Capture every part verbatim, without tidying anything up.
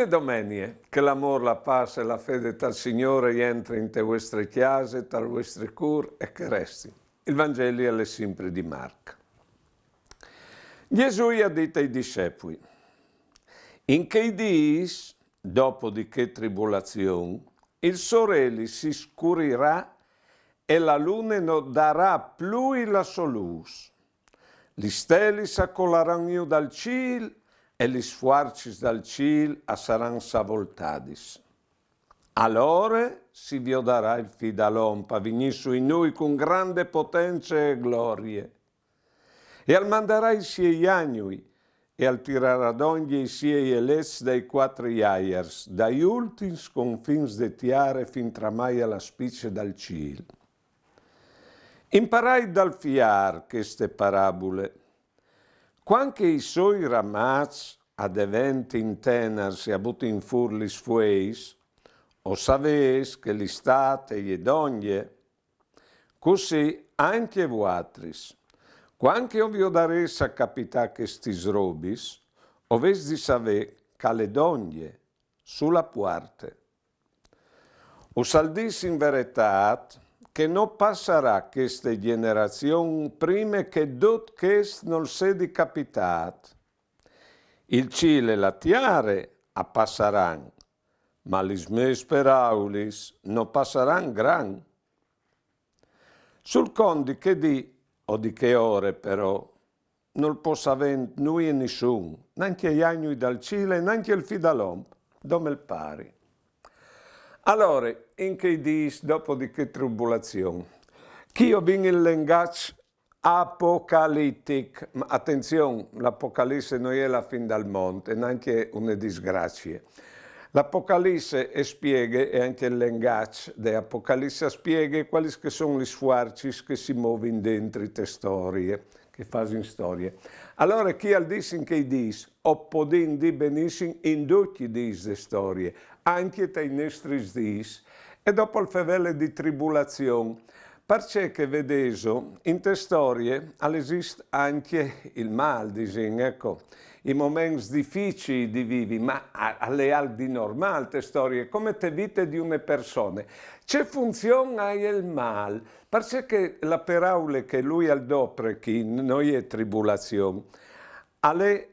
Domenie, che l'amôr, la pâs e la fede tal Signôr e jentri inte vuestre cjase, tal vuestri cûr e che resti. Il Vangeli al è simpri di Marc. Jesù i à dit ai discepui: In chei dîs, dopo di chê tribulazion, il soreli si scurirà e la lune no darà plui la sô lûs. Lis stelis a colaran jù dal cîl e lis fuarcis dal cîl a saran savoltadis. Alore si viodarà il Fi dal om a vignî sui nûi cun grande potence e glorie. E al mandarà i siei agnui, e al tirarà dongje i siei elets dai cuatri aiars, dai ultins confins de tiare fin tramai a la spice dal cîl. Imparait dal fiâr cheste parabule. Cuant che i soi ramaçs a deventin tenars e a butin fûr lis fueis, o savês che l'istât e je dongje. Cussì ancje vuatris, cuant che o viodarês a capitâ chestis robis, o vês di savê che al è dongje, su la puarte. Us al dîs in veretât che no passarà cheste gjenerazion prime che dut chest nol sedi capitât. Il cîl e la tiare a passaran, ma lis mês peraulis no passaran gran. Sul cont di chê dì o di chê ore, però, nol pò savê nuie nissun, nancje i agnui dal cîl e nancje il Fi dal om, dome il Pari. Alore, in chei dîs dopo di chê tribulazion, chi o vin il lengaç apocalitic. Ma atenzion, l'Apocalisse no je la fin dal mont e nancje une disgracie. L'Apocalisse e spieghe, e ancje il lengaç de Apocalisse a spieghe cualis che son lis fuarcis che si movin dentri te storie, che fasin storie. Alore chi al dîs in chei dîs, o podìn dî benissim in ducj i dîs de storie, ancje tai nestris dîs, e dopo al fevele di tribulazion, parcè che, vedêso, inte storie al esist ancje il mâl, disìn, eco, i moments dificii di vivi, ma a-, al è alc di normâl te storie, come te vite di une persone. Ce funzion aial il mâl? Parcè che la peraule che lui al dopre chi no je tribulazion, al è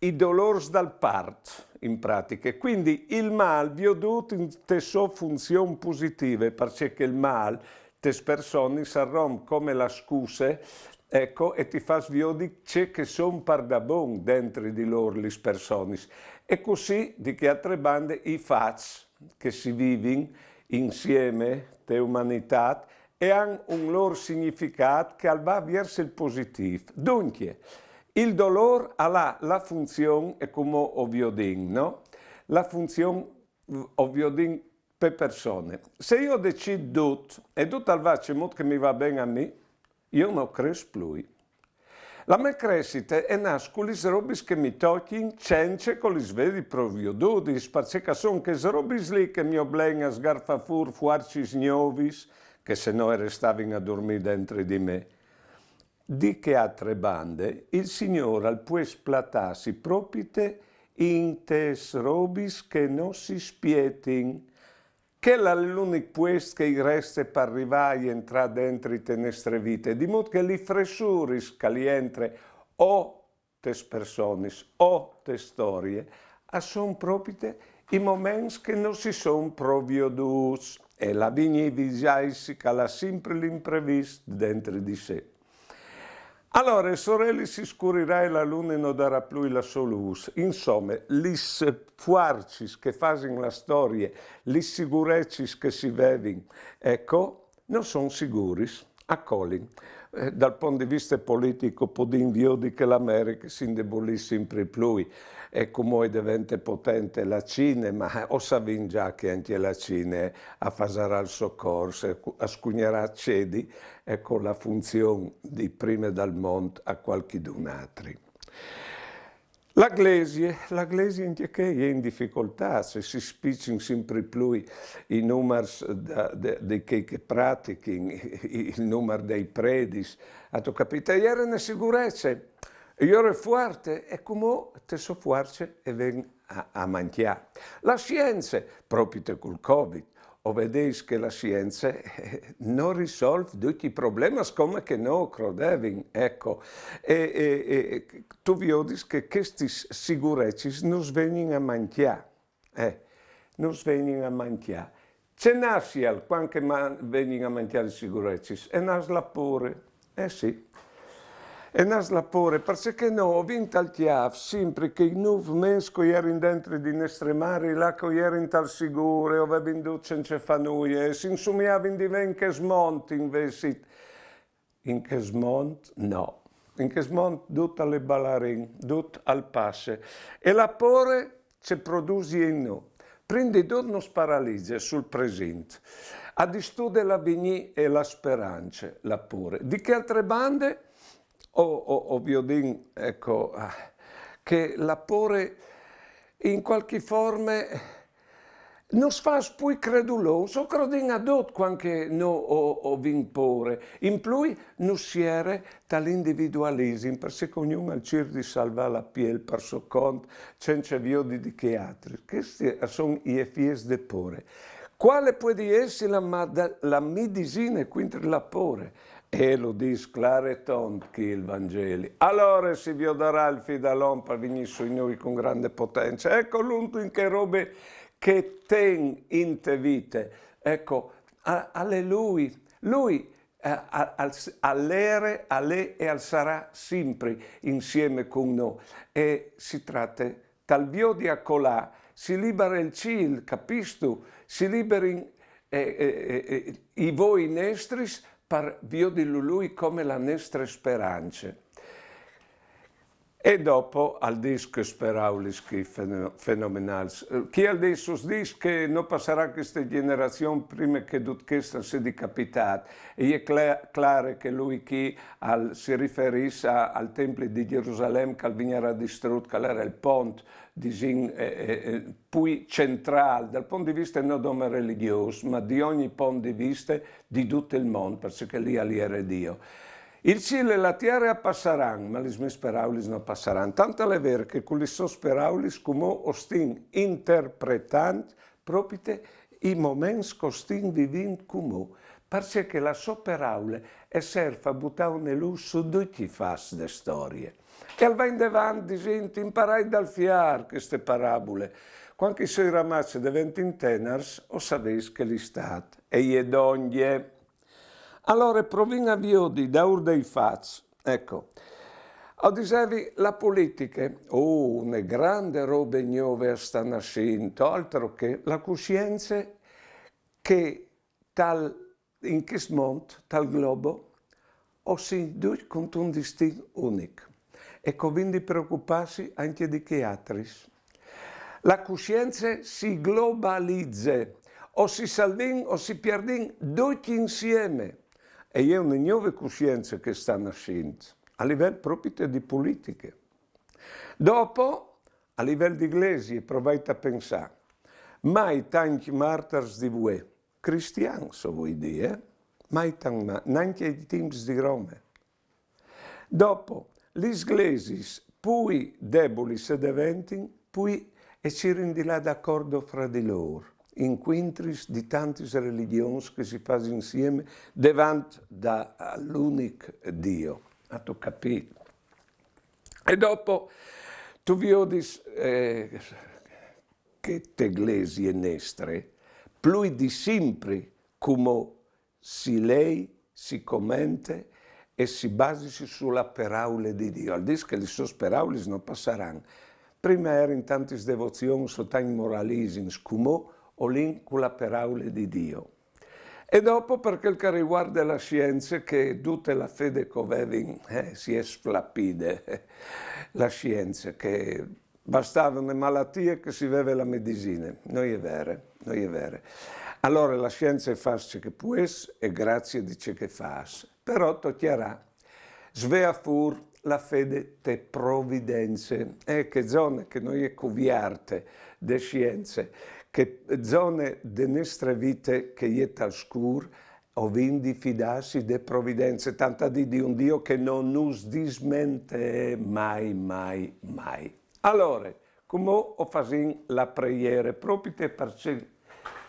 i dolôrs dal part, in pratiche. Cuindi il mâl viodût inte sô funzion positive, parcè che il mâl tes personis al romp come la scuse, eco, e ti fâs viodi ce che son pardabon dentri di lôr lis personis. E cussì, di chê altre bande, i fats che si vivin insieme te umanitât e a àn un lôr significât che al va viers il positîf. Duncje, il dolôr al à la funzion, e cumò o viodìn, no? La funzion, o viodìn, pe persone. Se jo o decît dut, e dut al va cemût che mi va ben a mi, jo no crès plui. La mê cressite e nas cu lis robis che mi tocjin, cence che o lis vedi proviodudis, parcè che a son chês robis li che mi oblein a sgarfâ fûr fuarcis gnovis, che se no e restavin a durmî dentri di me. Di chê altre bande, il Signôr al pues platâsi propite intes robis che no si spietin. Chel al è l'unic puest che i reste par rivâ a jentrâ dentri te nestre vite, di mût che lis fressuris che a jentre o tes personis o te storie, a son propite i moments che no si son proviodûts, e la vignî visaisi che al à simpri l'imprevist dentri di se. Alore, il soreli si scurirà e la lune no darà plui la sô lûs. Insome, lis fuarcis che fasin la storie, lis sigurecis che si vevin, eco, no son siguris, a colin. Eh, dal pont di viste politic o podìn viodi che la Americhe si indebolìs simpri plui, e cumò e devente potente la Cine, ma o savìn za che ancje la Cine a fasarà il so cors, e cu-, a scugnarà cedi, eco, la funzion di prime dal mont a cualchidun altri. La Glesie, la Glesie ancje chê e je in dificoltât, se si spiçin simpri plui i numars da, de, di chei che pratichin, il numar dai predis. Âstu capît? E jere une sigurece, e jere fuarte, e cumò te sô fuarce e ven a, a mancjâ. La sience, propite cul Covid, o vedeis che la sience eh, no risolv ducj i problemis come che no o crodevin, eco. E, e, e tu viodis che chestis sigurecis nus vegnin a mancjâ. Eh, nus vegnin a mancjâ. Ce nasial cuant che man-, vegnin a mancjâ lis sigurecis? E nas la pôre. Eh sì. E nas la pôre, parcè che no o vin tal cjâf simpri chei nûf mês che o jerin dentri di nestre mari, là che o jerin tal sigûr e o vevin dut cence fâ nuie, e si insumiavin di vê in chest mont invezit. In chest mont no. In chest mont dut al è balarin, dut al passe. E la pôre ce produsie in nô? Prin di dut nus paralize sul presint. A distude l'avignî e la sperance, la pôre. Di chê altre bande, o, o, o viodìn, eco, ah, che la pôre in cualchi forme nus fâs plui credulôs, o crodìn a dut cuant che no o, o vin pôre. In plui nus siere tal individualisim, parcè che ognun al cîr di salvâ la piel par so cont, cence viodi di chei altris. Chescj a son i efiets de pôre. Cuale puedi jessi la mada-, la midisine cuintri la pôre? E lu dîs clâr e tont chi il Vangeli. Alore si viodarà il Fidalon par vignî sui nô cun grande potence. Eco, l'uniche robe che ten inte vite. Eco, a-, al è lui. Lui eh, al, al, al ere, al è e al sarà simpri insiemi cun nô. E si trate tal viodi a colâ, si libare il cîl, capistu? Si liberin eh, eh, eh, eh, i voi nestris par viodilu lui come la nestre sperance. E dopo al dîs chês peraulis chi feno-, fenomenâls. Eh, chi al dîs, us dîs che no passarà cheste gjenerazion prime che dut chest al sedi capitât. E je cla-, clare che lui chi al, si riferìs a, al templi di Gjerusalem che al vignarà distrut, che al ere il pont, disìn, eh, eh, eh, plui centrâl, dal pont di viste no dome religjôs, ma di ogni pont di viste di dut il mont, parcè che li al jere Diu. Il cîl e la tiere a passaran, ma lis mês peraulis no passaran. Tant al è vêr che cu lis sôs peraulis cumò o stin interpretant propite i moments che o stin vivint cumò, parcè che la sô peraule e serf a butâ une lûs su ducj i fats de storie. E al va indevant disint: imparait dal fiâr cheste parabule. Cuant che i soi ramaçs a deventin tenars, o savês che l'Istât e je dongje. Alore provìn a viodi daûr dai fats. Eco, o disevi la politiche, oh, une grande robe gnove e sta nassint, altro che la cussience che tal, in chest mont, tal globo, o sin ducj cuntun distin unic. E che o vin di preocupâsi ancje di chei altris. La cussience si globalize, o si salvìn o si pierdìn ducj insiemi. E je une gnove cussience che sta nassint, a livel propite di politiche. Dopo, a livel di glesie, provait a pensâ, mai tancj martars di vuê, cristians, o voi dî, eh? Mai tant ma-, nancje ai timps di Rome. Dopo, lis glesiis plui debulis e deventin, plui e cirin di lâ d'acordo fra di lôr, incuintris di tantis religjons che si fâs insiemi devant dal unic Diu. Âstu capît? E dopo tu viodis, eh, che te glesie nestre, plui di simpri, cumò si lei, si comente e si basisi su la peraule di Diu. Al dîs che lis sôs peraulis no passaran. Prime a jerin tantis devozions o tancj moralisims, cumò o lin cu la peraule di Diu. E dopo, par chel che al rivuarde la sience, che dute la fede che o vevin, eh, si è sflapide, la sience, che bastave une malatie che si veve la medisine. No je vere, no je vere. Alore la sience e fâs ce che pues e grazie di ce che e fâs. Però tocjarà sveâ fûr la fede te providence, eh, chê zone che no je cuvierte de sience, chê zone de nestre vite che je tal scûr, o vin di fidâsi de providence, tant a dî di un Diu che no nus dismentee mai, mai, mai. Alore, cumò o fasìn la preiere, propite parcè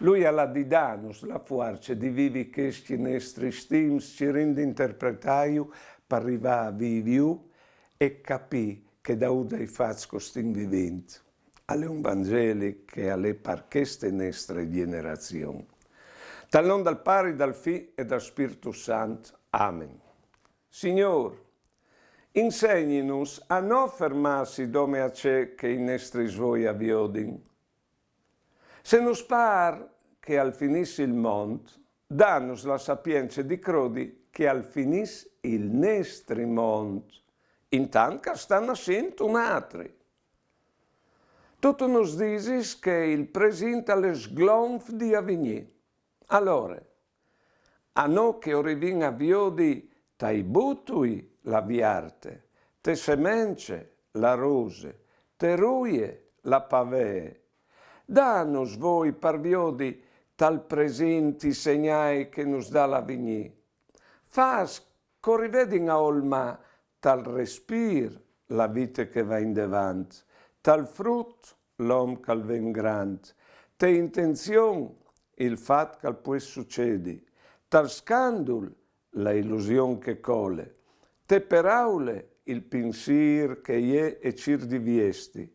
lui al à di dânus la fuarce di vivi chescj nestris timps cirint di interpretâju par rivâ a viviju e capî che daûr dai fats che o stin vivint al è un Vangeli che al è par cheste nestre gjenerazion. Tal non dal Pari, dal Fi e dal Spirtu Sant. Amen. Signôr, insegninus a no fermâsi dome a ce che i nestris voi a viodin. Se nus pâr che al finìs il mont, danus la sapience di crodi che al finìs il nestri mont, intant che al sta nassint un altri. Tu, tu nus disis che il presint al è sglonf di avignî. Alore, a no che o rivìn a viodi tai butui la viarte, te semence la rose, te ruie la pavee, danus voi par viodi tal presint i segnâi che nus dà l'avignî. Fâs che o rivedin a olmà tal respîr la vite che e va indevant, tal frut l'om che al ven grant, te intenzion il fat che al pues sucedi, tal scandul la ilusion che e cole, te peraule il pinsîr che e je e cîr di viesti,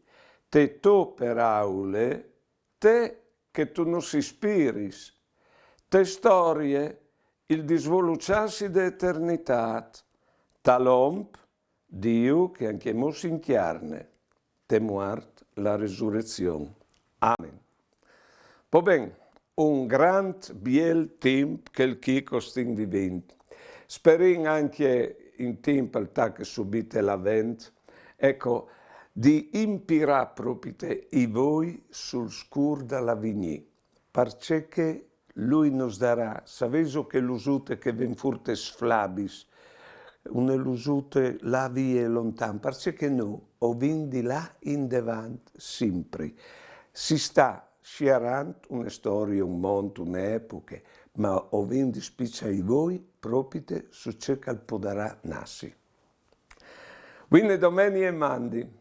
te tô peraule, te che tu nus ispiris, te storie il disvoluçâsi de eternitât, tal om Diu che ancjemò si incjarne, te muart la resurezion. Amen. Po ben, un grant biel timp chel chi che o stin vivint. Sperìn ancje in timp al tache subite l'Avent, eco, di impirâ propite i voi sul scûr dal avignî, parcè che lui nus darà, savêso che l'usute che e ven fûr tes flabis, une lusute là vie lontan, parcè che nô o vin di lâ indevant simpri. Si sta sierant une storie, un mont, une epoche, ma o vin di spiçâ i voi propite su ce che al podarà nassi. Buine domenie e mandi.